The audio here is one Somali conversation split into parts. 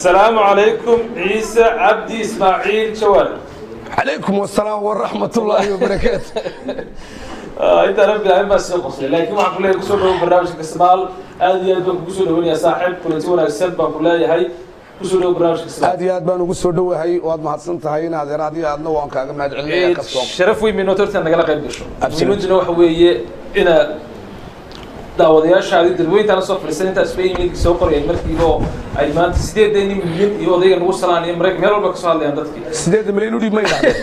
Asalaamu calaykum, Ciise Cabdi Ismaaciil Jawaal. Calaykum asalaam waraxmat ullaahi wabarakaatu. Intaan bilaabin baa sii qoslay, laakiin waxaan ku leeyahay kusoo dhawo barnaamijka Kasmaal. Aad iyo aad baan kugu soo dhawanayaa, saaxiib. Kulanti wanaagsan baan ku leeyahay, kusoo dhawo barnaamijka Kasmaal. Aad iyo aad baan ugu soo dhowahay, waad mahadsan tahay in adeer. Aad iyo aadna waan kaaga mahad celinaya kasoo Sharaf weyn bay noo torta nagala qayb gasho. Muhiimaduna waxa weeye ina daawadayaashaadi dadweyntaana soo fadhiisan intaas ba emailkii soo qorayeen markiiba oo ay maanta 8 milyan iyo odayga nagu salaan iyo Maraykan meel walba kasoo hadlayaan dadkii. 8 milyan udhiib ma yidhahdeen,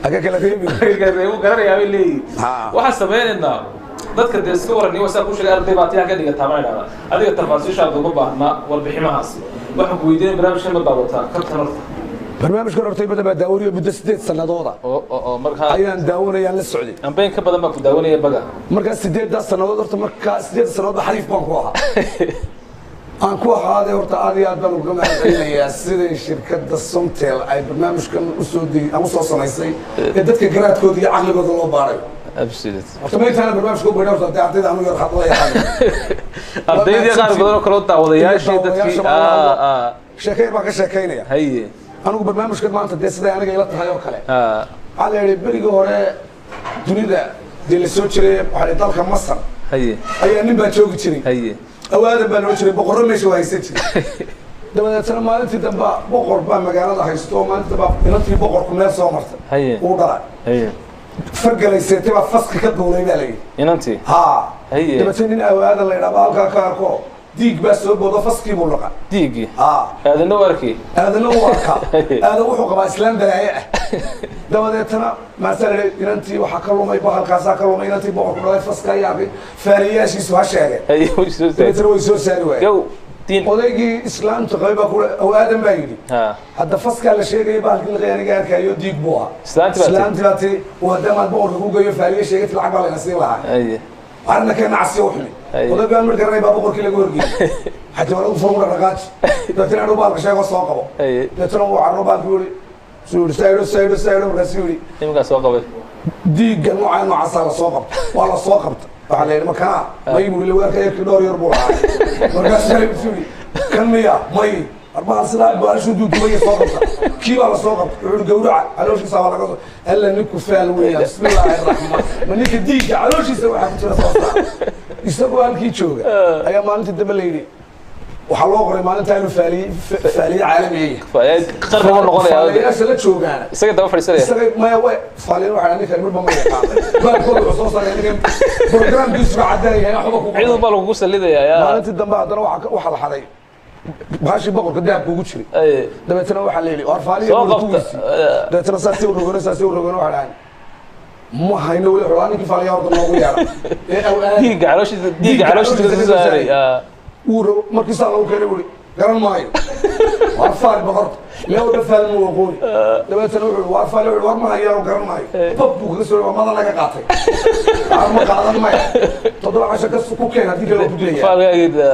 haka kala reebi. U garanayaa bay leeyihin. Waxaan sameynaynaa dadka dee iska waran iyo saa ku sheegay, arday baa tiyaa ka dhigataa ma idhahdaa. Adiga tafaasiishaada uma baahna warbiximahaasi. Waxaan ku weydiinaya, barnaamijkan ma daawataa kabtan horta? Barnaamijkan horta badan baa daawanayo, muddo 8 sanadooda oo markaa ayaan daawanayaan la socday. Ambeyn ka badan baa ku daawanaya baga. Markaa 8-daas sannadood horta, markaa 8 sannadood xariif baan ku ahaa, aan ku ahaadee. Horta aad iyo aad baan uga mahad celinayaa siday shirkadda Somtel ay barnaamijkan usoo de usoo samaysay ee dadka garaadkooda iyo caqligooda loo baarayo. Horta ma intaana barnaamijka u baydha, horta dee ardayda anu yar hadlaya. Ardaydii qaar badan oo kaloo daawadayaashii dadkii. Sheekayr baan ka sheekaynaya. Anigu barnaamijkan maanta dee siday aniga ila tahay oo kale, waxaa la yidhi berigii hore dunida dee la soo jiray, waxaa la dalka Masar ayaa nin baa joogi jiray. Awaadan baa loo jiray, boqorro meesha waa haysan jiray. Dabadeetna maalintii damba boqor baa magaalada haysto oo maalintii damba inantii boqorku meel soo martay. Uu dhalay. Fargalayseetay baa faska ka duulay baa la yidhi. Inantii? Ha. Dabeetna nin awaadan la yidhahba halkaa ka arko, diig baa soo boodo, faskii buu laqa. Diiggii? Ha. Aadanna u arkay. Aadanna u arkaa. Aadan wuxuu qabaa islaam balaaye ah. Dabadeetna maasaa la inantii waxaa ka lumay bahalkaasaa ka lumay, inantii boqorku dhalay faska ayaa arkay, faaliyaashiisu ha sheegeen. Way soo saari. Dabeetna way soo saari waayeen. Yow diin. Odaygii islaamta qabay baa kule, aw aadan baa yidhi, hadda faskaa la sheegaya bahalkii laqay aniga arkaayo, diig buu ahaa. Islaantii baa tiri. Islaantii baa tiri, haddamaad boqorka ku geeyo faaliye sheegati, lacag baa layna siin lahaa. Arina kee nacsiyo u xumi. Oday baan mar garanay baa boqorkii laga horgeeyey, xataa wala u furuna dhaqaaji. Dabeetana adhow baalka sheego soo qabo. Dabeetana wuu carro baalkii yidhi, suu yidhi saydho saydho saydho, markaasuu yidhi Iminkaa soo qabay. Diigga noocaa noocaasaa la soo qabta, waa la soo qabta. Waxaa la yidhi makanaa may buu yidhi, weerka yarkii dhowr yar buu lahaa. Markaasuu yidhi kan miya? May, arbaha sidaa baalashuu duudubaya soo qabta. Kii baa la soo qabta. Wuxuu yidhi gawraca, calooshiisa waa laga soo. Alla ninku faal weeya, bismillaahi raxmaan, ma ninka diigga calooshiisa waxaa ku jira soo saara. Isagoo halkii jooga ayaa maalintii dambe la yidhi waxaa loo qoray maalintaa inuu faaliye faaliye caalamiya. Qarni buu noqonayaa. Faaliyayaasha la joogaana isaga daba fadhiisanaya. Isaga maya, way faaliyan waxaa ninkan midba ma yaqaanay, baalkooda wuxuu soo saaray ninkan programkiisu ka cadaan yahay waxba ku Ciidan baa lagugu salidayaa yaa. Maalintii dambe haddana waxaa la xaday baashii boqorka dahabka ugu jiray. Dabeetana waxaa la yidhi war faaliya Soo qabta. Kuwiisii dabeetana saasi u rogano, saasi u rogano, waxaa dhahan ma hayno weli xulaa ninkii faaliya horta noogu yeera ee aw aad Dhiigga calooshiisa, dhiigga calooshiisa laga soo saaray. Wuu rogo, markii saa lagu keenay wuri garan maayo, waar faali boqorta ilaa udha faali ma aqooni. Dabeetana wuxuu waar faali, wuxuu war ma hayaan garan maayo, bab buu kaga soo waa mada laga qaatay, waar ma qaadan maya, 7 casho ka ku keen, haddii kale waa ku dilaya. Faalgaageeda.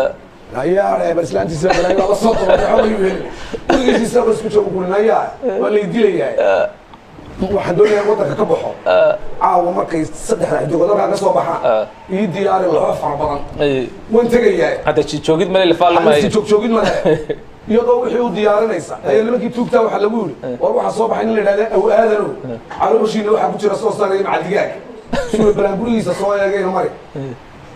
Nayaa bal islaantiisa balaayo waa la soo dabay, waxa uu heli gurigiisa isagoo isku joogo kuli, nayaa waa lay dilayaa, waxaan doonayaa waddanka ka baxo caawa markay saddexda xidigood halkaa ka soo baxaan, ii diyaari laxo fara badan, waan tegayaa. Hadda joogid male lifaal xalisti maayo. Joogjoogid male. Iyadoo wixii u diyaarinaysa ayaa nimankii tuugtaa waxaa lagu yidhi war waxaa soo baxay nin la yidhahda aw aadanow, calooshiina waxaa ku jira soo saaraya macadigaag suura balaan gurigiisa soo eegayna mari.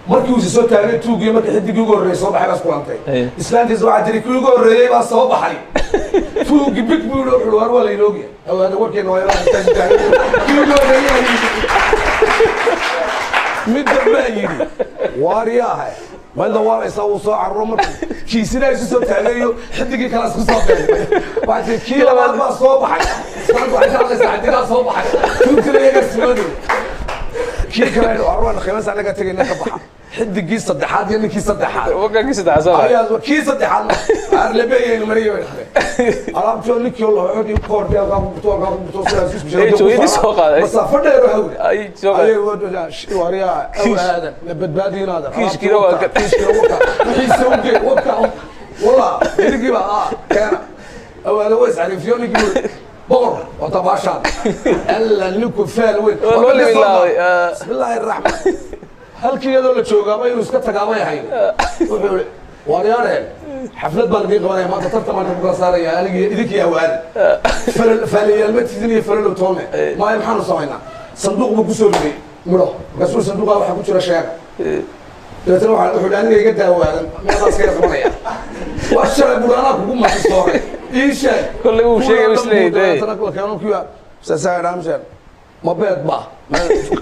Markii uu soo taagay tuugii, markii xidigii ugu horreeyay soo baxay baa iskulantay. Islaantiisa waxaa tiri kii ugu horreeyey baa soo baxay. Tuugii big buu yidhi, wuxuu war waa laynoogiya aw aadan warkeena waa inaan taagan kii ugu horreeyey baa yidhi. Mid dambaa yidhi waariyaahay maanta waaraysaa, wuu soo cararo markuu kii sidaa isu soo taagayo, xidigii kale isku soo beegmay. Waxaa tiri kii labaad baa soo baxay. Islaantu waxay ka hadlaysaa xidigaa soo baxay, tuugtana iyagaa simooday. Kii kale yidhi war waan qiimaysa anaga tegayna ka baxa. Xidigii saddexaad iyo ninkii saddexaad Wakankii saddexaad soo baxay. Ayaa kii saddexaad arlebeeyaynu mariyay bay dhahdeen alaabtoo ninkii laxoodii koordhi halkaa ku gurto, halkaa ku gurto sidaas isku Ee, jooyadii soo qaaday. Masaafo dheer oo hawda Ay soo qaaday. Ayay waryaa aw aadan la badbaadinaadan. Kiishkiina waa ka- Kiishkiina waka wixiisa uge waka wala xidigii baa keena aw aadan way iscariifiyo ninkii buu boqor waa tabaashaan alla ninku faal weyn. Waa loo libilaabay. Bismillaahi raxmaan, halkii iyadoo la joogaaba inuu iska tagaabay ahayd, wuxuu ihi Waaryaadheen, xaflad baan idiin qabanaya maanta, tartan baan ku kala saaraya anigi idinkii awaada faaliyaal ma tidin iyo falalow toome maayo. Maxaanu samaynaa? Sanduuq buu kusoo riday midho. Markaasuu sanduuqa waxaa ku jira sheega. Dabeetana waxaa wuxuu dhi, aniga iga daawaadan meelaas kaga qabanaya, waa shalay buuri anaa kugu masistoore, ii sheeg. Kolley wuu sheegay, wuu isleeyahay, dee. Dabeetana la keeno kuwa saasaa idhaa, ma beed ba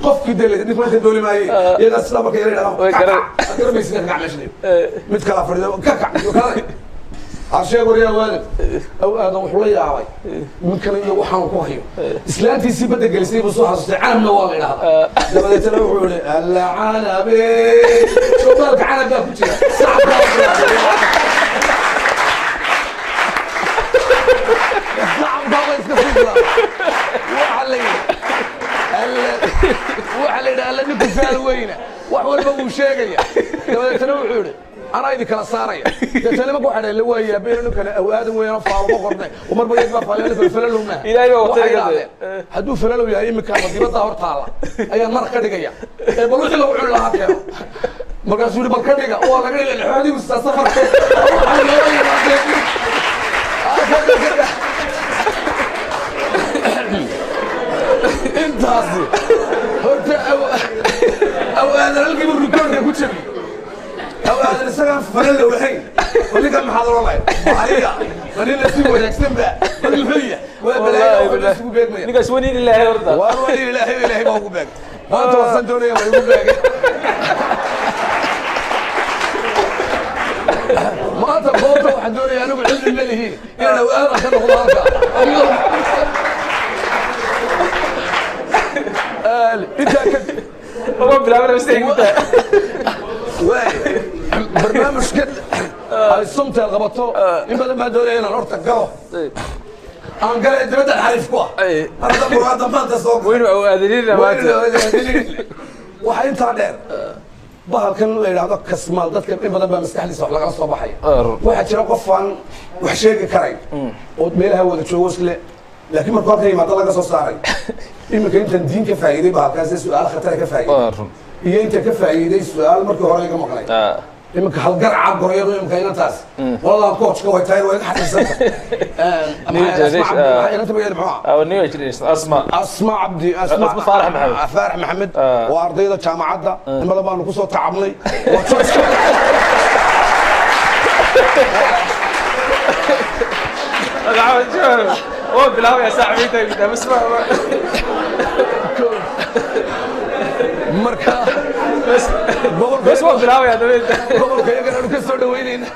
qofkii dee ninka maanta dooli maayey, iyagaa sidaa marka yara yidhahdaan, Way garan- garamaysid, ka kac meesha, mid kala fadhiida, ka kac kale ha sheeg. Waryaa waalid aw aadan wuxuu la yaabay ninkan iyo waxaan ku hayo. Islaantiisii badda gelisay buu soo xasuustay, canabna waa la idhahdaa. Dabadeetana wuxuu yihi, alla canabe, showbaalka canab baa ku jira, sacab baa ku jira. Sacab baa iska sii jira. Waxa la yidhi alla, waxa la yidhi alla ninku faal weyna, wax walba wuu sheegaya. Dabadeetana wuxuu yidhi, anaa idin kala saaraya. Dabeetana nimanka waxay dhaheen, la waa yaabeen, ninkana aw aadan weeyaan, faaluma qornay, marba iyag baa faaliya, ninkan falalow maaha. Ilaahay baa watay. Waxay idhahdeen, hadduu falalow yahay iminka ama dibadda hor taalla ayaan maraq ka dhigaya ee bal wixii lagu cuni lahaa keeno. Markaasuu yidhi, bal ka dhiga. Waa laga dhigay lixoodigu safarka waxaa loola yimaadeen. Intaasi horta aw aadan halkiibu rikoorka ku jabiyey. Aw aadan isagaan falalow ahayn oo ninkan maxaad oran lahayd? Mariya ma nin lasii wanaagsan ba? Bal muxuu yahay? Waa balaayo wax isugu beegmaya. Ninkaas waniin ilaahay horta. Waan wali ilaahay, ilaahay baa ugu beegay maanta, wasan doonaya waa igu beegay maanta goobta. Waxaan doonaya anigu cilmi ma lihiin inaan aw aadan ka noqdo halka intaa kadib. Uma bilaabana mistake ku tahay. Waay, barnaamijkan ay Somtel qabato in badan baan doonaya inaan horta galo, aan gala dibadda xariif ku ah. Marada muraada maanta soo waynu awaadanina maanta. Waxaa intaa dheer bahalkan la yidhaahdo kasmaal, dadka in badan baa maskaxdiisa wax lagala soo baxaya. Waxaa jira qof aan wax sheegi karayn oo meelaha wada joogo isle, laakiin markuu halkan yimaado laga soo saaray. Iminka intaan diin ka faa'iiday bahalkaas, su-aal khatara ka faa'iiday iyo inta ka faa'iiday su-aal markii hore iga maqlay. Iminka halgarca gorayadu iminka inantaas qoladan coachka way tahay, way iga xasuusanta. Inanta magaceeda muxuu ahaa? Asma. Asma Cabdi. Asma Faarax Maxamed. Faarax Maxamed waa ardayda jaamacadda, in badan baanu kusoo tacabnay. Waa oo bilaabaya saaxiibta bas marka bas bas waa bilaabaya dabeed. Gobolka iyagana aanu ka soo dhaweynayna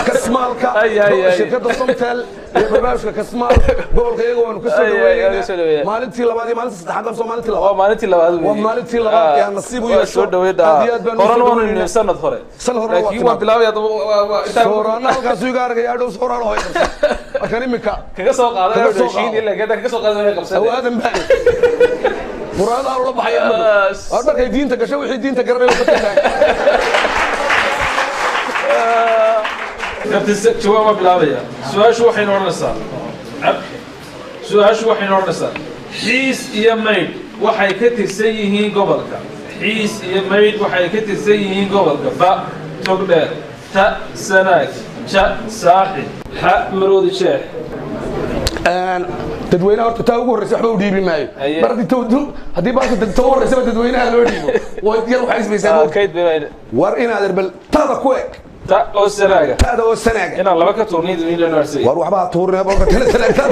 kasmaalka. Ay, ay, ay. Shirkadda Somtel iyo barnaamijka kasmaal gobolka iyaga waanu ka soo Ay, ay, ay, soo dhaweynayna. Dhaweynaa. Maalintii labaad iyo maalintii saddexaad soo maalintii waa labaad. Maalintii labaad weeye. Waa maalintii labaad ee aan nasiib u Waa yeesho. soo dhaweyd. Aad iyo aad baan u soo horena waanu dhaweynaa. nimi sanad hore. Sanad horena waa laakiin waan timaad. bilaabaya intaa Sooraana halkaasuu iga arkaya, adhow sooraan hooy markaan iminka kaga soo qaaday. Kaga soo heshiin qaado. ilaa gada kaga soo qaaday way qabsadeen. Awaadan baa muraadaha ula baxaya. Waa markay diinta gasho, wixii diinta garanay ka tagaan. Kabtin, jawaab waa bilaabaya. Su-aashu waxaynu odhanaysaa cab, su-aashu waxaynu odhanaysaa, Xiis iyo Maydh waxay ka tirsan yihiin gobolka. Xiis iyo Maydh waxay ka tirsan yihiin gobolka: ba Togdheer, ta Sanaag, ja Saaxil, xa Maroodi Jeex. Dadweynaha horta taa ugu horreysa waxba u dhiibi maayo. Aye. Mar haddii haddii baasha ta ugu horreysaba dadweynaha loo dhiibo, way yar waxay ismaysaa. Kayd bay. War inaad bal taada ku eg. Ta oo Sanaaga. Taada oo Sanaaga. Inaan laba ka tuurniy dadweynaha noo arsay. War waxba ha tuurina balka tala Sanaagta.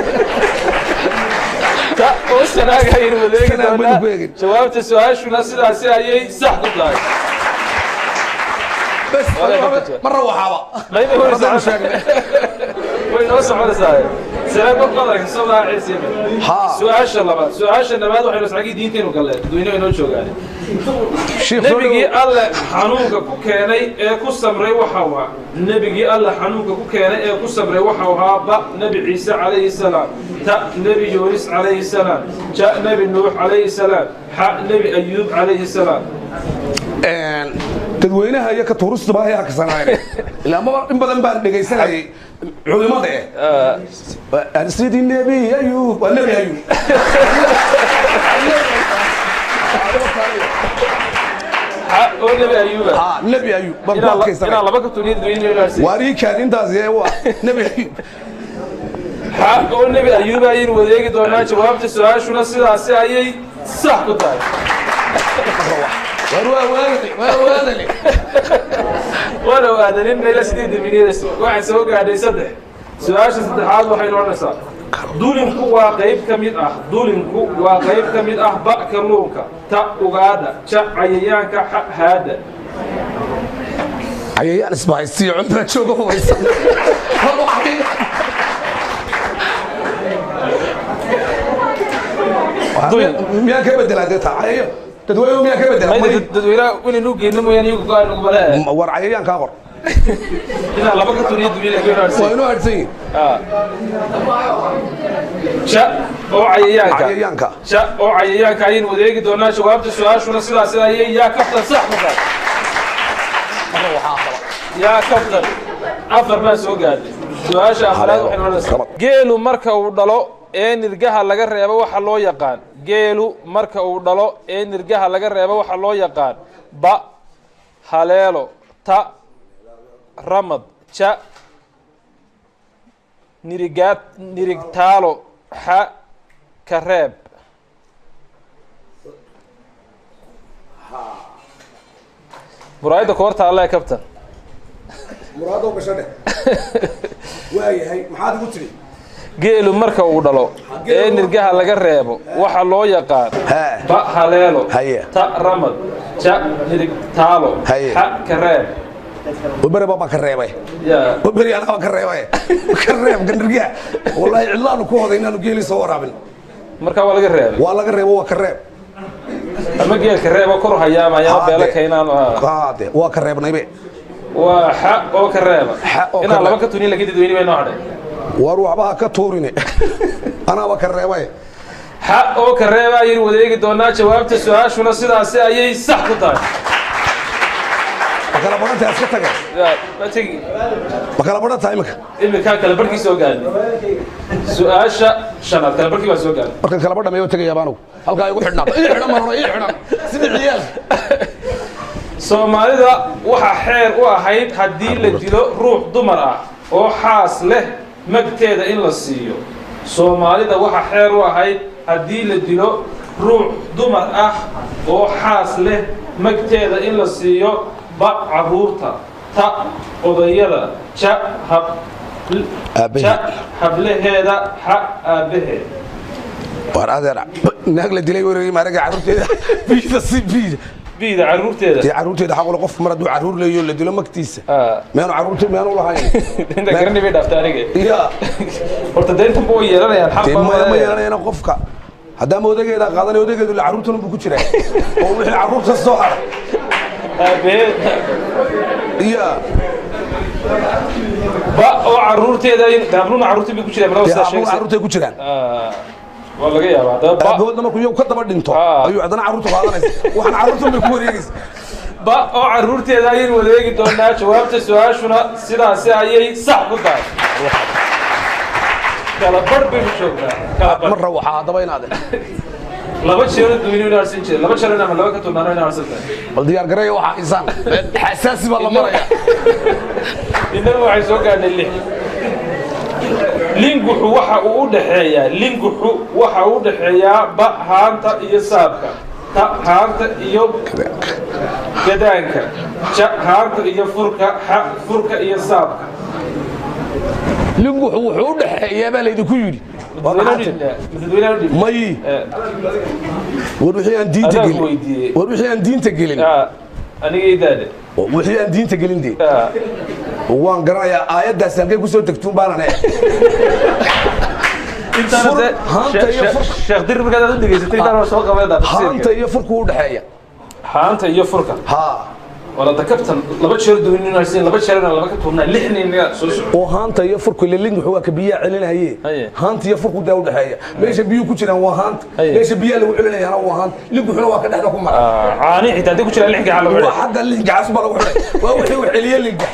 Ta oo Sanaaga ayaynu wadeegi Sanaag baynu doonaa ku eegin. Jawaabta su-aashuna sidaasi ayay sax ku tahay. Bas. Walaa kabta. Marra waxaaba Mayba way haddaynu socon- sheegnay. Way noo soconaysaa. Salaam qadar soo raacaysa. Ha. Su-aasha labaad, su-aasha labaad waxaynu xaggii diinteenu galeen, dadweynuhu inoo joogaan. Shiikh soo Nebigii dhawow. Alle xanuunka ku keenay ee ku samray waxa waa, nebigii Alle xanuunka ku keenay ee ku samray waxau ahaa: ba Nebi Ciise calayhi salaam, ta Nebi Yuunis calayhi salaam, ja Nebi Nuux calayhi salaam, xa Nebi Ayuub calayhi salaam. Dadweynaha iyo ka tuurista baa ayaa kasanaayne ilaa maba in badan baan dhegaysanayay culimada eh sidii Nebi Ayuub, waa Nebi Ayuub. Xa oo Nebi Ayuuba. Ha, Nebi Ayuub baan ku inaa adkaysanaya. Laba ka tuniya dadweyne inoo harsan. Waariikaad intaas ee waa Nebi Ayuub. Xa oo Nebi Ayuuba ayaynu wadeegi doonaa. Jawaabta su-aashuna sidaasi ayay sax ku tahay. War waa waadale, waa waadale. Waana aadanin ila 8 milyan. Waxay soo gaadhay saddex. Su-aasha saddexaad waxay noqonaysaa: dulinku waa qayb ka mid ah, dulinku waa qayb ka mid ah: ba, kalluunka; ta, ugaadha; ja, cayayaanka; xa, haada. Cayayaan isbahaysiyo cuntaa jooga hubaysan. War waa cayayaan. Dulin. Miyaan ka bedelaa dee taa cayayaan dadweynuhu miyaan ka bedelaa? Mayda dadweynaha inaynu geyno mooyaane, iyagu go-aan ugu bale. War cayayaan kaa qor. Inaa laba ka tuniya dunyada ka Waa inoo hadhsan yihin. Ja oo cayayaanka. Cayayaanka. Ja oo cayayaanka ayaynu wadeegi doonaa. Jawaabta su-aashuna sidaas ayay, yaa kaftan, sax ku tahay. Yaa kaftan, afar baa soo gaadhay. Su-aasha afraad waxay noqonaysaa: geelu marka uu dhalo ee nirgaha laga reebo waxa loo yaqaan. Geelu marka uu dhalo ee nirgaha laga reebo waxa loo yaqaan: ba, haleelo; ta, ramad; ja, nirigaad, nirigtaalo; xa, kareeb. Muraayadda koorta alle, kabtan. Muraadoo gasho dheh. Waayahay, maxaad igu tiri? Geelu marka uu dhalo ee nirgaha laga reebo waxa loo yaqaan: Hee. ba, haleelo; Haye. ta, ramad; ja, nirigtaalo; Haye. xa, kareeb. Wabere baa ka reebay. Ya. Waberi anaa baan ka reebay, ka reeb gandhirgaha. Wallaahi cidlaanu ku hoday inaanu geelii soo waraabin. Marka waa laga reebay. Waa laga reebo, waa ka reeb. Ama geelka reebo kor hayaama ayaama beelo kaynaan. Haade, waa ka reebnaybe. Waa xa oo ka reeba. Xa oo ka inaa laba reeb. ka tuniya laakiin dadweyne bay noo hadhay. War waxba ha ka tuurine, anaaba ka reebay. Xa oo ka reeba ayaynu wadeegi doonaa. Jawaabta su-aashuna sidaasi ayay sax ku tahay. Ma kala baran tahay? Iska tage. Ya, ma tegi. Ma kala baran tahay iminka? Iminkaa kala barkii soo gaadhnay. Su-aasha shanaad kala barkii baa soo gaadhnay. Markan kalaba dhameeyo tegayaa baanugu halkaa igu xidhnaa, ii xidhan marona, ii xidhan sidii ciyaal. Soomaalida waxaa xeer u ahayd haddii la dilo ruux dumar ah oo xaas leh magteeda in la siiyo. Soomaalida waxaa xeer u ahayd haddii la dilo ruux dumar ah oo xaas leh magteeda in la siiyo: ba, caruurta; ta, odayada; ja, hab Aabbaheed. ja, hablaheeda; xa, aabbaheed. War adeer, naag la dilay wareegay maaraga carruurteeda biida si biida. Biida caruurteeda. Dee carruurteeda xaq ule qof mar hadduu carruur leeyo la dilo magtiisa. Miyaanu carruurta miyaanu lahayn? Inta garani bay dhaaftay aniga. Ya. Horta deyntan way yeelanayaan xaq dee baa ma leeyahay. Yeelanayana qofka haddaama odageeda qaadanay, odageedu la carruurtuna buu ku jiraa oo wixii carruurta soo haray. Aabbaheed. Ya. Ba oo caruurteeda, habluna caruurtii bay ku jiraan malaba Dee sidaa habluhu sheegaysa. Carruurtay ku jiraan. Waa laga yaabaa haddaba ba. Aabahoodna markuu iyagu ka daba dhinto ayuu haddana carruurta qaadanaysa, waxaan carruurtan bay ku wareegaysa. Ba oo caruurteeda ayaynu wadeegi doonaa. Jawaabta su-aashuna sidaasi ayay sax ku tahay. Kala barh baynu joognaa, kala barh. Marra waxaa haddaba inaade Laba jeero dadweyne inuu harsan jiray, laba jeero ama laba ka turnaano inuu harsan tahay. Bal diyaar gareeya, waxaa isaan xasaasi baa la maraya. Innagu waxay soo gaadhnay lix. Linguxu waxa uu u dhexeeyaa, linguxu waxa uu u dhexeeyaa: ba, haanta iyo saabka; ta, haanta iyo gadaanka; ja, haanta iyo furka; xa, furka iyo saabka. Linguxu wuxuu u dhexeeyaa baa laydinku yidhi. Madadweynaha u dhibnaa? May. War wixii aan diinta Adaa ku gelin weydiiyey. War wixii aan diinta gelin. Aniga idaade. Wixii aan diinta gelin dee waan garanayaa aayaddaasi halkay kusoo degtuun baanan e. Intaana dee Haanta iyo furka. Sheekh Dir markaad aad u dhegaysatay intaan waa soo qabay. Haanta iyo furku u dhexeeya. Haanta iyo furka. Haa. Wala dakabtan laba jeer duwinin haysan, laba jeerna laba ka tuurnaa, lixna inaga soo soco. Oo haanta iyo furku ile link wuxuu ka biyaha celinaye. Haye. Haanta iyo furku daa u dhexeeya meesha biyuhu ku jiraan waa haanta. Haye. Meesha biyaha lagu celinayana waa haanta, linkuxuna waa ka dhexda ku mara. Caani xitaa haddii ku jiraan lix gacan lagu waa xidhay. Xagga linkaas baa lagu xidhay, waa wixii uu celiye linka.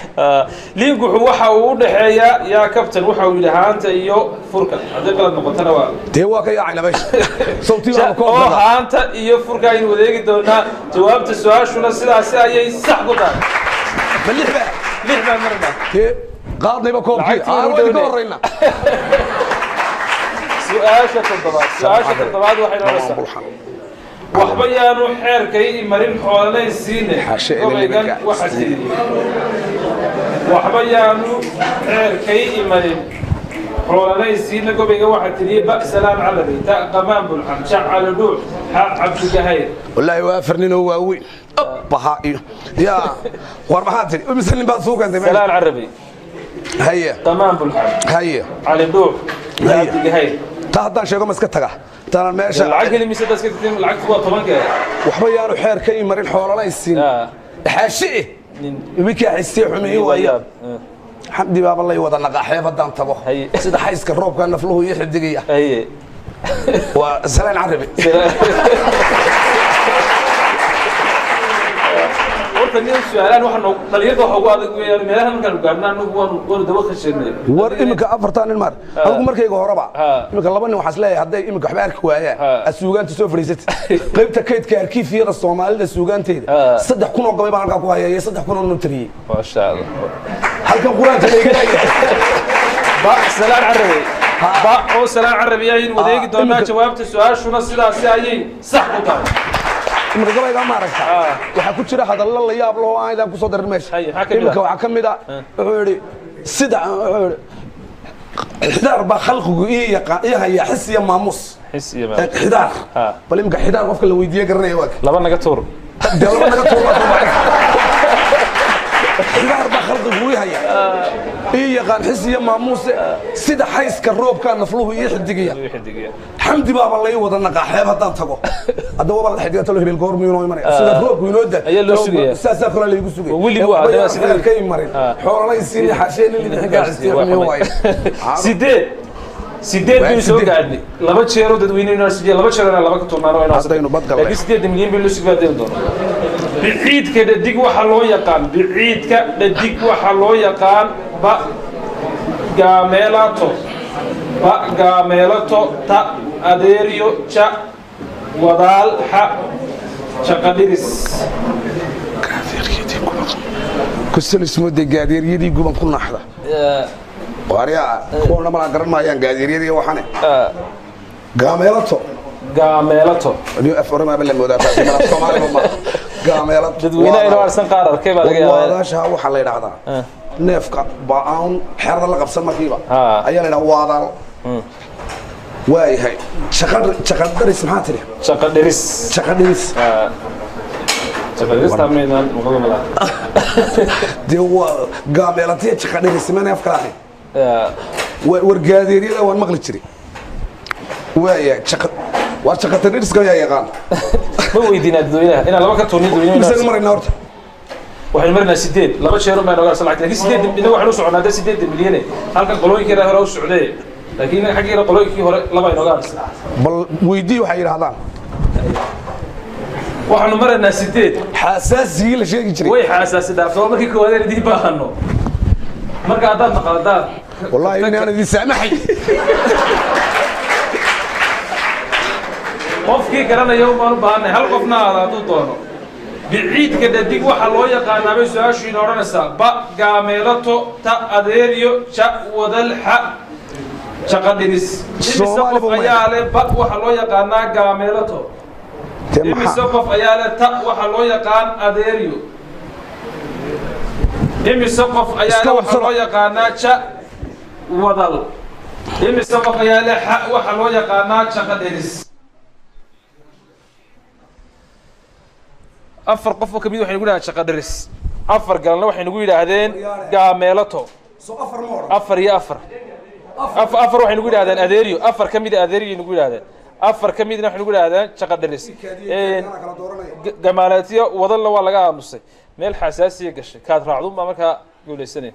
Liinguxu waxa uu u dhexeeyaa yaa kabtan, waxa uu yidhi haanta iyo furka, haddii qalad noqotana waa dee waa ka yaacayna meesha sawtii baa oo ku haanta iyo furka aynu wadeegi doonaa. Jawaabta su-aashuna sidaasi ayay sax ku tahay. Ma lix baa? Lix baan marnaa. Dee qaadnayba koobkii. Lacagtii aan ugu waa idinka doonay. horrayna. Su-aasha toddobaad, su-aasha toddobaad waxay noqonaysaa: waxba yaanu xeerkay marin xoolanayn siine Xaashe ila gobaygan nimanka. Waxa tidhi waxba yaanu xeerkay imarin xoolanayn siine gobayga, waxa tidhi ba salaan calabi, ta qamaan bulxan, jac cali dhuux, xa cabdigahayr. Wallaahi waa afar nin oo waaweyn baha iyo yaa war maxaa tiri, mise nin baad suu keentay meesha? Salaan carabi. Haye. Qamaan bulxan. Haye. Cali dhuux iyo Haye. cabdigahayr. Taa haddaan sheego ma iska taga taanaan meesha? Lacag heli mise dadka lacagtu waa tobanka. Waxba yaanu xeer ka imarin xoolana isiin. Xaashi eh nin iminkaa xisee xumeeye waaya. Ah. Xamdi baaba lay wada naqaa xeeb haddaan tago. Haye. Sida xayska roobka nafluhu ii xidigaya. Haye. Waa salaan carabi. Horta nin su-aalaan waxa noo dhalinyarada waxa ugu adag weeyaan meelaha markaanu gaarno anagu waanu daba khashanay. War iminka afartaa nin maar adigu markayga horeba Ha. iminka laba nin waxaa isleeyahay hadday iminka waxba arki waayaan Ha. aad suugaanta soo fadhiisatid qaybta kaydka arkiifiyada soomaalida suugaanteeda. Ha. 3000 oo gabay baan halkaa ku haya iyo 3000 oo notariyey. Maasha Allah. Halkan qur-aanka layga leeyahay. Ba salaan carabi, ba oo salaan carabi ayaynu wadeegi doonaa. Iminka- Jawaabta su-aashuna sidaasi ayay sax ku tahay. Iminka gabaygaa ma aragta? Ha. Waxaa ku jira hadallo la yaab leh oo aan idaan kusoo darin meesha. Haye, maxaa ka mid ah? Iminka waxaa ka mid a wuxuu yidhi sida wuxuu yidhi xidaar baa khalqigu ii yaqaan ii hayaa xis iyo maamuus. Xis iyo xidaar. Ha. Bal iminka xidaar qofka la weydiiye garanaya waa ka. Laba naga tuur. Dee laba naga tuur baa soo baxay. Xidaar baa khalqigu ii haya ii yaqaan xis iyo maamuuse, sida xayska roobkaa nafluhu ii xidigaya. Wixii xidigiya. Xamdi baaba lay wada naqaa xeeb haddaan tago, hadda waaba la xidiga talo hebel goor miyuu inoo imanaya sida roobku inoo da. Ayaa loo sugayaa. Saasaa kaloo laygu sugay. Oo weli waa, haddana sidii- kay marin xoolalay siin xasheen lidixinkaa xistee xumiyo waaye. Sideed, sideed Waa baynu soo sideed. gaadhnay, laba jeeroo dadweyne inoo sideed, laba jeerona laba ka tuurnaano waa inoo Haddaynu bad galnay. Laakiin 8 milyan baynu sugaa deeli doonaa. Biciidka dhadig waxaa loo yaqaan, biciidka dhadig waxaa loo yaqaan ba gaameelato, ba gaameelato, ta adeeryo, ja wadaal, xa shaqadhiris. Kusanismoodee gaadeeryadii guban ku naaxda waaryaa kuwana malaa garan maayaan gaadeeryadii waxane gaameelato. Gaameelato. Adigo af oramaaba la moodaa taasi malaa soomaaliba ma gaameelato. Dadweynaha inoo arsan qaar arkay baa laga yaabaa. Waadaasha waxaa la yidhaahdaa neefka ba-aan xerada la qabsan markiiba Ha. ayaa la yidhaha waadaal. Waayahay, shaqadharis maxaa tidhi? Shaqadhiris. Shaqadhiris. Shaqadhirista maynaan maqlo malaha. Dee waa gaameelatiya shaqadhiris mana af kala ahayn. War gaadeeryada waan maqli jiray. Waayahay, shaqa waa shaqatadhiriska yaa yaqaan? Ma weydiinaa dadweynaha inaan laba ka tuurnin dadweynaha Misaynu maraynaa horta? Waxaynu marinaa sideed, laba jeer un baa nooga arsan lacagta, laakiin sideed inaga waxaynu u soconaa dee 8 milyane halkan qolooyinkii hore u socdee, laakiin inaga xaggii qolooyinkii hore laba inooga arsan. Bal weydii waxay yidhaahdaan. Waxaanu maraynaa sideed. Xasaasigii la sheegi jiray. Way xaasaasi dhaafto waa markii koowaad aan idiin baahano marka haddaad naqaldaan. Wallaahi inaan idin saamaxay. Qofkii garanaya un baan u baahanay, hal qofna aada hadduu doono. Biciidka dhadig waxaa loo yaqaanaa bay su-aashu ina odhanaysaa: ba gaameelato, ta adeeryo, ja wadalxa, shaqadhiris. Imise Soomaali qof buu ayaa leh ba waxaa loo yaqaanaa gaameelato? Dee Imise maxaa qof ayaa leh ta waxaa loo yaqaan adeeryo? Imise qof ayaa Iska leh waxaa warsada. loo yaqaanaa ja wadal? Imise qof ayaa leh xa waxaa loo yaqaanaa shaqadhiris? Afar qof oo kamid waxay nagu yidhahdeen shaqadhiris, afar galna waxay nagu yidhaahdeen gaameelato. Soo afar ma odhan? Afar iyo afar, afar waxay nagu yidhahdeen adeeryo, afar ka mid a adeeryay nagu yidhahdeen, afar ka midna waxay nagu yidhahdeen shaqadhiris. Kala dooranaya. Gamaalaatiyo wadalla waa laga aamusay. Meel xasaasiya gashay, kaad raacdun baa markaa guulaysanaya.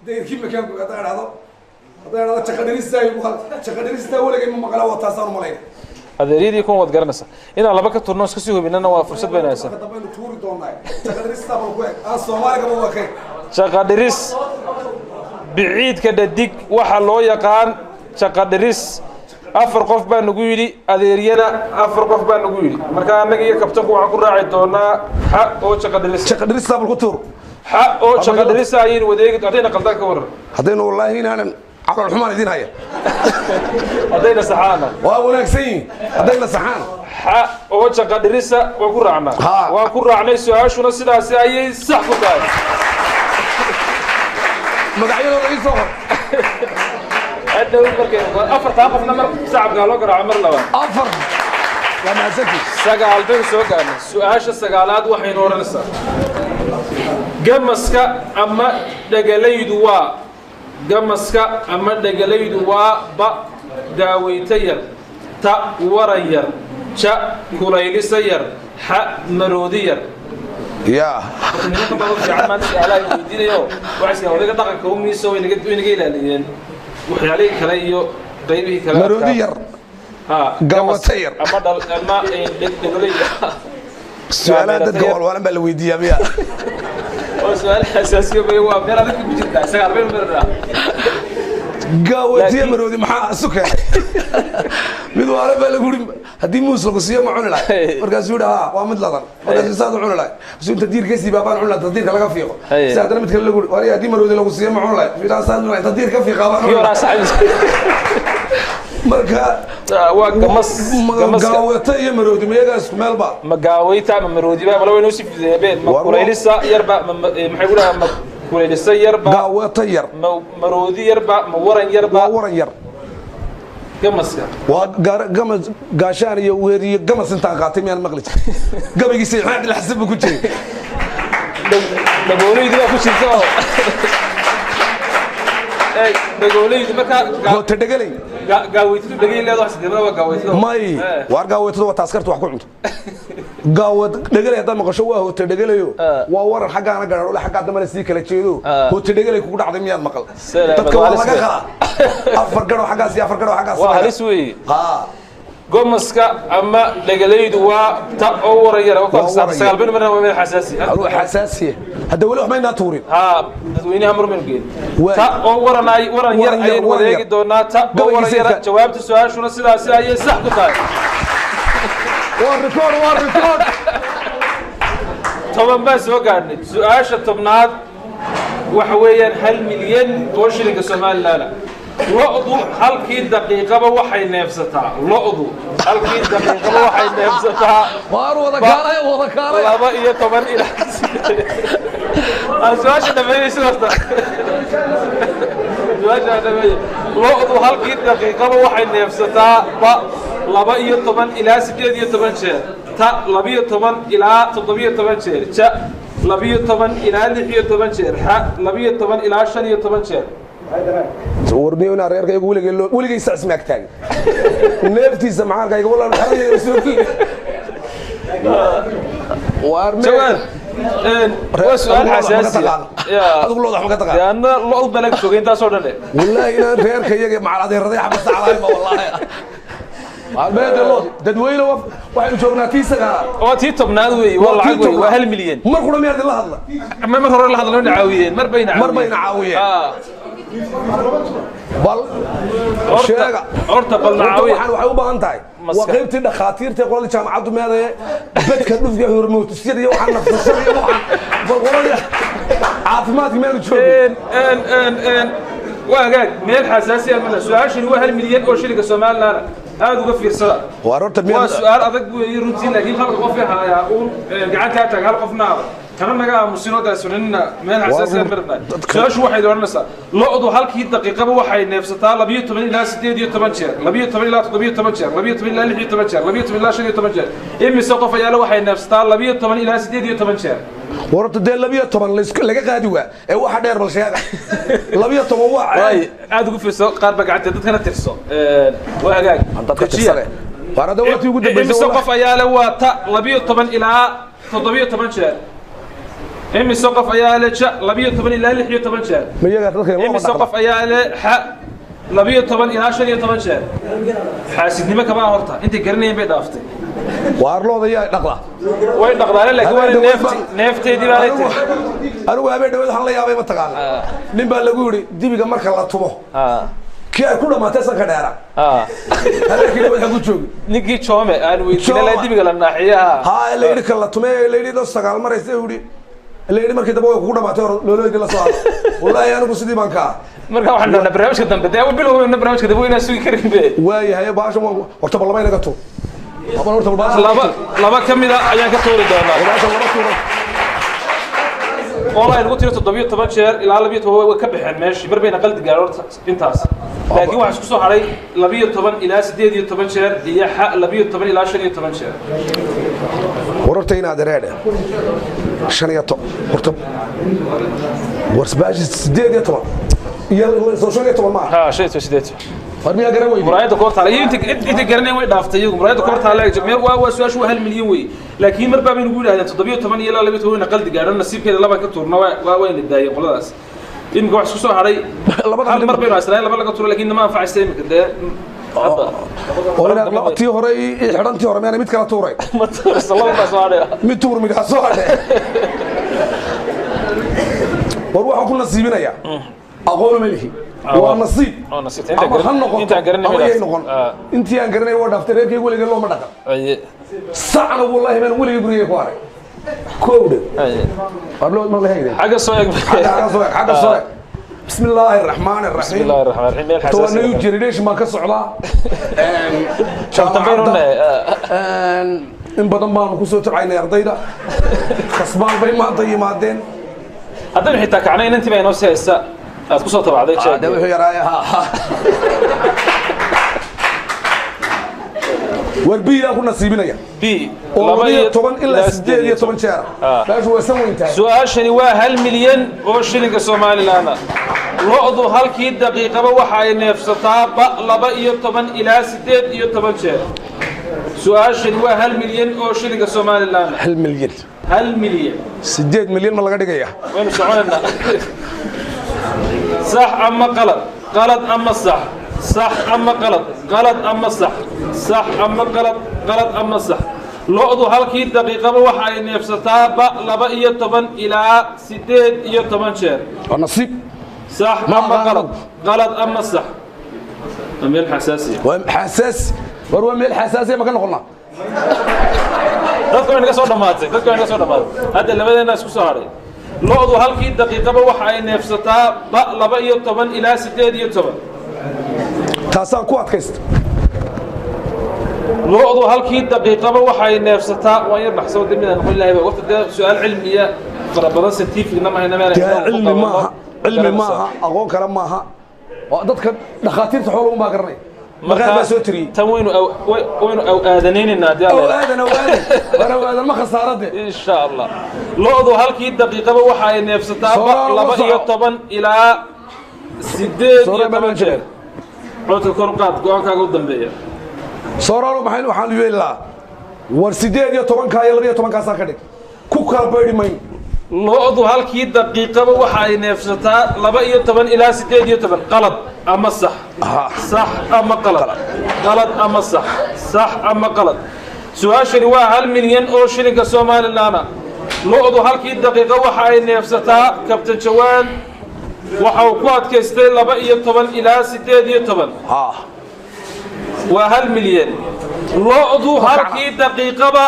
Dayrkii makaanku haddaan idhahdo, shaqadhiristaa shaqadhiristaa weligay ma maqla, waa taasaan umalayna. Adeeryadii kun waad garanaysaa, inaan laba ka turno iska sii hubinana waa fursad baynu haysaa. Marka dambe aynu tuuri doonaa shaqadhiristaa bal ku eg aan Soomaaligaba waa kay. Shaqadhiris, biciidka dhadig waxaa loo yaqaan shaqadhiris. Afar qof baa nagu yidhi adeeryada, afar qof baa nagu yidhi. Marka annaga iyo kabtanku waxaan ku raaci doonaa xa oo shaqadhiris. Shaqadhiristaa bal ku tuur. Xa oo shaqadhirisa ayaynu wadeegi. Haddayna qaldaan ka waran? Haddaynu wallaahi inaanan calool xumaan idin haya. Haddayna saxaana? Waa wanaagsan yihin haddayna saxaan. Xa oo shaqadhirisa waan ku raacnaa. Ha. Waan ku raacnay, su-aashuna sidaasi ayay sax ku tahay. Magacyadooda ii soo qor. Hadhow markay afartaa qofna mar sacabkaa loo garaaco mar labaad. Afar waa mahadsantihi. Sagaal baynu soo gaarnay. Su-aasha sagaalaad waxaynu odhanaysaa: gamaska ama dhegalaydu waa, gamaska ama dhegalaydu waa ba daaweyta yar, ta waran yar, ja kulaylisa yar, xa maroodi yar. Yaa. Horta nimanka baa fiican maanta su-aalaha ay weydiinayo, waxay iska odayga dhaqanka u miiso way naga ilaaliyeen waxyaalihii kale iyo qaybihii kale. Maroodi yar. Ha. Gawata yar. Ama dhal ama dhegalay. Su-aalaha dadka walwaalan baa la weydiiyaa miya? Oo su-aal xasaasiyo bay, waa meel adag ku jirtaa. Sagaal baynu marnaa. Gaawatiya maroodi maxaa isu keenay? Mid waale baa lagu yidhi haddii muus lagu siiyo ma cuni lahay? Markaasuu yidhi haa, waa mid ladan. Markaasuu saad u cuni lahay? Markaasuu inta diirka siibaa baan cuni lahay, inta diirka laga fiiqo. Si haddana mid kale lagu yidhi wariya haddii maroodi lagu siiyo ma cuni lahay? Markaasuu saad u cuni lahay, inta diirka fiiqaa baan kii cuni horaa lahay. Saxib. Marka waa gamas, gamaska. Gaawata iyo maroodi ma iyagaa isku meel ba? Ma gaawayta ama maroodiba bala waynoo sii fudeebeen ma kulaylisa yarba ma maxay ku dhahaa, ma kulaylisa yarba? Gaawata yar. Ma maroodi yarba, ma waran yarba? Waa waran yar. Gamaska. Waa gamas gaashaan iyo weer iyo gamas intaan qaatay miyaan maqli jirin gabaygiisa Maxamed Xasan buu ku jiray. Dhagoolaydu waa ku jirta oo ey dhagoolaydu markaa hoota dhegaley. Gaawaytadu dhegay leedo wax sideemada waa gaawaytadu. May, waar gaawatadu waa taaskarta wax ku cunto. Gaawad dhegaley haddaad maqasho waa hoota dhegalayo. Waa waran xaggaana garadhole xaggaa dambena sii kala jeedo. Hoota dhegaley kugu dhacday miyaad maqal? Salaamad, dadka waa waa halis laga wey. qalaa afar gadho xaggaas iyo afar gadho xaggaas. Waa halis weeye. Ha. Gomaska ama dhegalaydu waa ta oo waran yar. Waa waran yar. Sagaal baynu marna, waa meel xasaasi. Aduu xasaasiya hadda weli wax maynaa tuurin. Haa, dadweynaha marmaynu geen. Waay. Ta oo waran ay waran yar Waran yar, ayaynu waran wadeegi yar. doonaa. Ta oo Gabaygiisa waran yar. Jawaabta su-aashuna sidaasi ayay sax ku tahay. Waa rikood, waa rikood. 10 baan soo gaadhnay. Su-aasha 10aad waxa weeyaan 1 milyan oo shilinka Somaliland. Lo'du halkii daqiiqaba waxay neefsataa, lo'du halkii daqiiqaba waxay neefsataa waar wada kaalay, wada kaalay. 12 ilaa aan su-aasha dhameeyeysa horta, su-aasha dhameeye. Lo'du halkii daqiiqaba waxay neefsataa ba 12 ilaa 18 jeer, ta 12 ilaa 17 jeer, ja 12 ilaa 16 jeer, xa 12 ilaa 15 jeer. Warniyo inaa reerka iyagu weligay loo weligay saas maag taagin neeftiisa maxaa arkayga walaa xerada soo waar. Jawaab waa su-aal xasaasi ah. Adigu looda wax ma ka taqaan? Dee anna lo'du baan ag joogay intaasoo dhan eh. Wallaahi inaan reerka iyaga macal adeeraday xabad saclahay ma wallaahi meeda lood dadweyne waxaynu joognaa tii sagaalaad. Waa tii 10aad weeye, waa lacag wey, waa 1 milyan. Mar qura miyaad la hadla? Ma mar hore la hadlo na caawiyeen, mar bayna. Mar bayna caawiyeen. Bal sheega. Horta bal na horta caawiya. Waxaan waxay u baahan tahay waa Maskax. Qaybtii dhakhaatiirta ee qoladii jaamacaddu meedaye bedka dhufka hormootisyada iyo waxaan nafsashada iyo waxaan bal qoladii caafimaadka meelu joogin. En en en waa hagaag, meel xasaasi ah mala. Su-aashani waa 1 milyan oo shilinka Somaliland, aada uga fiirsada. Waar horta waa miyaad su-aal adag weeye runtii, laakiin halka qof ee hayaa uun gacantaa taag, hal qofna adag kana naga aamusin oo daasunanina meel xasaasi ah marna. Su-aashu waxay odhanaysaa: lo'du halkii daqiiqaba waxay neefsataa 12 ilaa 18 jeer, 12 ilaa 17 jeer, 12 ilaa 16 jeer, 12 ilaa 15 jeer. Imise qof ayaale waxay neefsataa 12 ilaa 18 jeer? War horta dee 12 laga qaadi waa ee waxa dheer bal sheega 12 waa. Waay, aada ugu fiirso, qaar baa gacanta dadkana tirso. Waa hagaag. Dadka Dejiya. tirsane waar hadda waa tii ugu dambaysay. Imise qof ayaa le waa ta 12 ilaa 17 jeer? Imise qof ayaa leh ja 12 ilaa 16 jeer? Ma iyagaa dadka loo Imise dhaqda? qof ayaa leh xa 12 ilaa 15 jeer? Xaasidnimo kama horta, intay garanayeen bay dhaaftay. Waar looda yaa dhaqda? Way dhaqdaane, laakiin waa Habeen dhaweyd neefteedii baa lay tiri. Anigu habeen dhaweyd waxaan la yaabay, ma taqaana, nin baa lagu yidhi dibiga marka la tumo kii ay ku dhamaatay sanka dheera. Habeenkii dhaweyd xagu joogi? Ninkii joome aan weydiinay la Joome. Dibiga la naaxiyaha. Haa, la yidhi kan la tumay, la yidhi 9 maraysa, yidhi la yidhi markii dambe way kugu dhamaatay hor looloydii la soo hadlo. Wallaahi anigu sidii baan ka ah. Marka waxaan dhahnaa barnaamijka dambe dee bilowna, barnaamijka dambe waynaan sugi karin be. Waayahay, baashan waa horta bal laba inaga tuur bal horta bal baashan. Laba ka mid a ayaan ka tuuri doonaa. Baashan laba tuura. Qola ay nagu tiri 17 jeer ilaa 12 way ka baxeen meeshii, mar bayna qaldi gaarin horta intaas, laakiin waxaa isku soo haray 12 ilaa 18 jeer iyo xa 12 ilaa 15 jeer. War horta inaad ereedhe 15 horta, war baashi 18 iyo soo 15 maaha? Ha, 58. War miyaa garan weydi? Muraayadda koor taala iyo inta garaneen way dhaaftay iyagu. Muraayadda koor taala meel waa su-aashu waa 1 milyan wey, laakiin mar baa bay nagu yidhahdeen 17 iyo ilaa 12 wayna qaldi gaadhan. Nasiibkeeda laba ka tuurna waa wayna daayeen qoladaas. Iminka wax isku soo haray Labada hal milyan. Mar baynu asnayn laba laga tuuro, laakiin nama anfacaysa iminka dee hadda. Oo inaad tii hore i xidhantii hore miyaana mid kala tuuray? Ma tuuraysa, laba baa soo hadhay. Mid tuur, mid ha soo hadhe. War waxaan ku nasiibinayaa aqoon uma lihi, waa nasiib. Oo nasiibta intaan Ama ha garan noqoto intaan garanay ama way yay dhaaftay. noqon. Intii aan garanay waa dhaaftay. Reerkayga weligay looma dhaqan. Sacna wallahi baan weligay gurigay ku haray kowdhe. War loo ma lahayde. Xagga soo eeg. Xagga soo eeg, xagga soo eeg. Bismi illaahi raxmaani Bismi raxiim. Illaahi raxmaani raxiim. Meel Horta waa xasaasi new ah. generation baan ka socdaa. Dambeyn u Jaamacadda nahay. In badan baanu kusoo tabcaynay ardayda, kasbaan bay maanta yimaadeen. Haddaynu xitaa kacnay, inantii baa inoo sii haysa aad ku soo tabacday De jeeg. wuxuu yaraaya war biilaan ku nasiibinaya B oo laba 12 ilaa 18 jeera. Meeshu waa san weyn tahay. Su-aashani waa 1 milyan oo shilinka Somaliland. Lo'du halkii daqiiqaba waxa ay neefsataa ba 12 ilaa 18 jeer. Su-aashani waa 1 milyan oo shilinka Somaliland. 1 milyan? 1 milyan. 8 milyan ma laga dhigaya? Waynu soconaynaa. Sax ama qalad, qalad ama sax, sax ama qalad, qalad ama sax, sax ama qalad, qalad ama sax. Lo'du halkii daqiiqaba waxa ay neefsataa ba 12 ilaa 18 jeer. Waa nasiib. Sax Ma ama aqaan. qalad, qalad ama sax. Waa meel xasaasiya. Waa xasaasi. War waa meel xasaasiya, ma ka noqonnaa? Dadka way naga soo dhamaatay, dadka way naga soo dhamaatay. Hadda labadeena isku soo hadhay. Lo'du halkii daqiiqaba waxa ay neefsataa ba 12 ilaa 18. Taasaan ku adkaysta. Lo'du halkii daqiiqaba waxay neefsataa, waan yar naxsoo dee midaan noqon lahay waqti dee su'aal cilmiya fara badan, scientific-na ma hayna meel Dee cilmi maaha, cilmi maaha, aqoon kale maaha. Waa dadka dhakhaatiirta xooluhu baa garanaya, maqaar baa soo tiriyey. Tan waynu waynu aw aadanaynaynaa haddii Aw Alla yidhaahdo. aadan, aw aadan, war aw aadan ma khasaarade. Insha Allah lo'du halkii daqiiqaba waxa ay neefsataa Soo la 12 soco. ilaa sideed Soo iyo reeb toban baan jeer. jiray. Codka kor u qaad, go-aankaaga u dambeeya. Sooraalo maxay waxaan yeeli lahaa? War 18-kaa iyo 12-kaasaa ka dhig, ku kala baydi mayno. Lo'du halkii daqiiqaba waxa ay neefsataa 12 ilaa 18. Qalad ama sax? Sax ama qalad, qalad ama sax, sax ama qalad. Su-aashani waa 1 milyan oo shilinka Somaliland. Lo'du halkii daqiiqo waxa ay neefsataa, Kabtan Jawaan waxa uu ku adkaystay 12 ilaa 18. Waa 1 milyan. Lo'du halkii daqiiqaba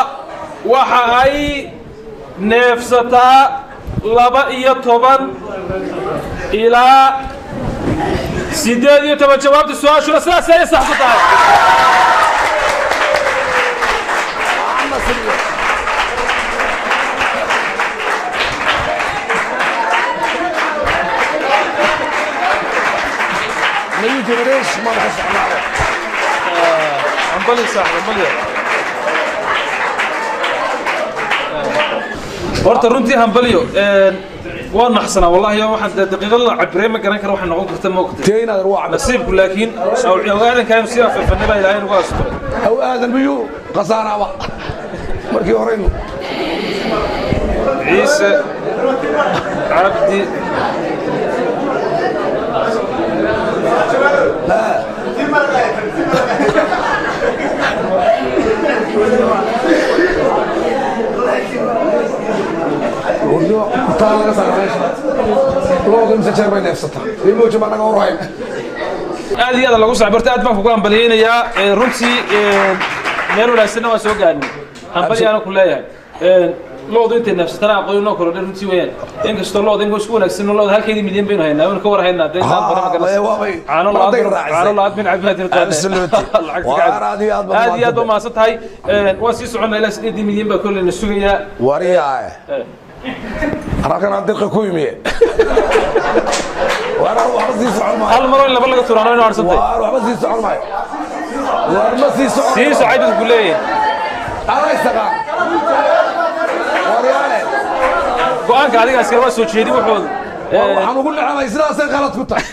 waxa ay neefsataa 12 ilaa 18. Jawaabta su-aashuna sidaas ayay sax ku tahay. New generation ma ka socnaa. Ambali saaxib, ambali. Horta runtii hambaliyo, waa naxsanaa wallahi. Waxaan daqiiqada la cabiray ma garan karo waxay noqon karta, ma ogtay? Tee inaad waa cabir. Nasiibku laakiin awaadankaanu sidaa fafanay baa Ilaahay nagu asturay. Aw aadan miyuu khasaaraaba markii horeynu Ciise Cabdi. Taa laga saara meesha. Loodu imse jeer bay neefsataa? Imoji baa naga warhayn. Aad iyo aad lagu sacbarta, aad baan kugu hambalyeynayaa. Runtii meel wanaagsanna waan soo gaarnay, hambalyaana ku leeyahay. Loodu intay neefsatana aqoon inoo korodhay runtii weeyaan, inkastoo looda in isku wanaagsan looda halkeedii milyan baynu haynaa, waynu ka war haynaa dee intaan badan ma garanaysa. Caano la-aan, caano la-aan bin cabdi. Absolutely. Waar aad iyo aad baad Aad iyo aad ba mahadsantahay. Mahadsan tahay. Waan sii soconnaa ilaa 8 milyan baa kolleyna sugayaa. Wariyaa halkan aan dirqa ku yimi, waar waxba sii socon maayo. Hal maroo in laba laga turaano inuu harsantay. Waar waxba sii socon maayo, waar ma sii socon. Sii socay dadku leeyahay. Anaa isaqaan, waryaale. Go-aanka adiga askar waa soo jeedin wuxoodu. Waxaan ugu necabay sidaasay qalad ku tahay.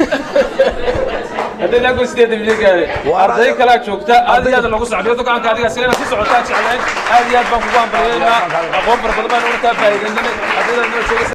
Haddii laa goy 8 milyan gaaray, arday kalaa joogta. Aad iyo aad loogu sacbiyo go-aanka adiga askar inaad sii socotaan jeclayn. Aad iyo aad baan kugu hambalyeynaa, aqoon fara badan baan una kaa faa'iidaynay ardayda noo joogaysa.